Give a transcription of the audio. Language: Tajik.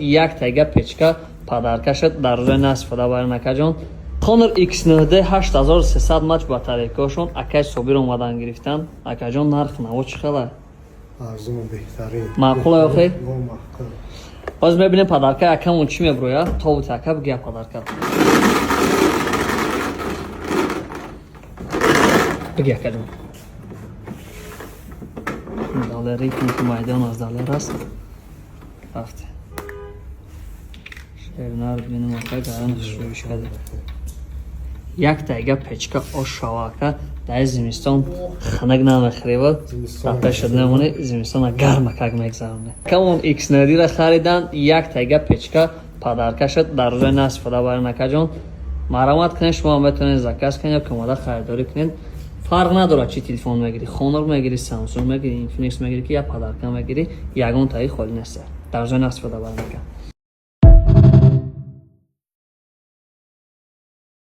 Як тайга печка подарка шуд, дар рӯзои нав истифода барен, акаҷон. Honor X9D 8300 мач батарейкаошон акай Собир омадан гирифтан. Акаҷон, нарх наво чӣ хела? Арзон, беҳтарин. Маъқул охи? Во, маъқул. Боз мебинем, подарка акамон чӣ меброяд. Тобути, ака, бигия подарка. Бигия, акаҷон. Далери ки майдон аз далер аст. Рафте. Шернар бинем, ака, гаран хушрӯй шуда. Як тайга печка ошава, ака, дар зимистон ханак намехӯревад. Зимистон. Рафта шуд намони зимистона гармакак мегзароне. Камон X9-ра харидан, як тайга печка подарка шуд, дар рӯзои нав истифода барен, акаҷон. Марамат кунед, шумо ҳам метавонед заказ кунед ё ки омода харидорӣ кунед. Фарқ надорад, чӣ телефон мегирӣ, Honor мегирӣ, Samsung мегирӣ, Infinix мегирӣ, ки як подарка мегирӣ, ягон таи холӣ нест. Дар рӯзои нав истифода барен, ака.